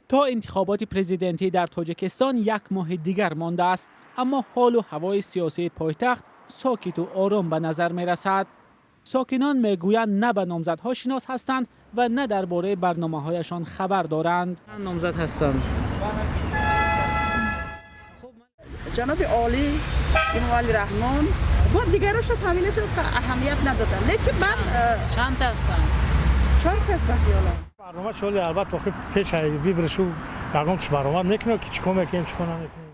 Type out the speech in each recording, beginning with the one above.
То интихоботи президентӣ дар Тоҷикистон як моҳи дигар мондааст, аммо ҳолу ҳавои сиёсии пойтахт сокиту ором ба назар мерасад. Сокинон мегӯянд, на ба номзадҳо шинос ҳастанд ва на дар бораи барномаҳояшон хабар доранд. Номзад ҳастанд. Ҷаноби олӣ Эмомалӣ Раҳмон бо дигароша фамилияшо аҳамият надодам, лекин ман Чанд ҳастанд? Чор кас ба хиёлам. Барнома шоли албатта охир пеш выборы шу ягон чи баромад мекунем, ки чӣ кор мекунем, чӣ кор намекунем.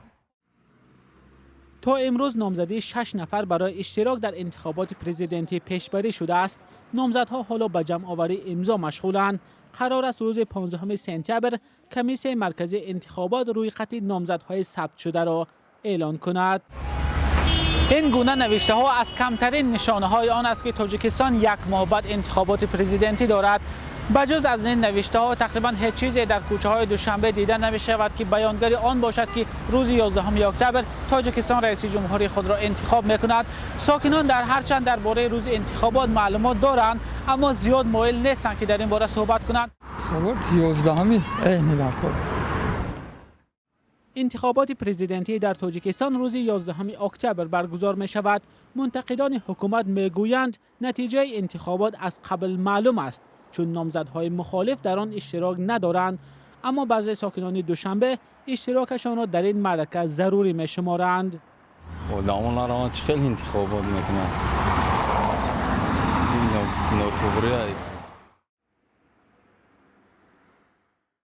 То имрӯз номзадии шаш нафар барои иштирок дар интихоботи президентӣ пешбарӣ шудааст. Номзадҳо ҳоло ба ҷамъоварии имзо машғуланд. Қарор аст, рӯзи 15 сентябр Комиссияи марказии интихобот рӯйхати номзадҳои сабтшударо эълон кунад. Ин гуна навиштаҳо аз камтарин нишонаҳои он аст, ки Тоҷикистон як моҳ баъд интихоботи президентӣ дорад. Ба ҷуз аз ин навиштаҳо тақрибан ҳеҷ чизе дар кӯчаҳои Душанбе дида намешавад, ки баёнгари он бошад, ки рӯзи 11 октябр Тоҷикистон раиси ҷумҳури худро интихоб мекунад. Сокинон дар ҳарчанд дар бораи рӯзи интихобот маълумот доранд, аммо зиёд моил нестанд, ки дар ин бора суҳбат кунанд. Интихобот 11-ми дар кор. Интихоботи президентӣ дар Тоҷикистон рӯзи 11 октябр баргузор мешавад. Мунтақидони ҳукумат мегӯянд, натиҷаи интихобот аз қабл маълум аст, чун номзадҳои мухолиф дар он иштирок надоранд. Аммо баъзе сокинони Душанбе иштирокашонро дар ин маърака зарурӣ мешуморанд. Одамо нараванд, чӣ хел интихобот мекунанд? Нотуғри.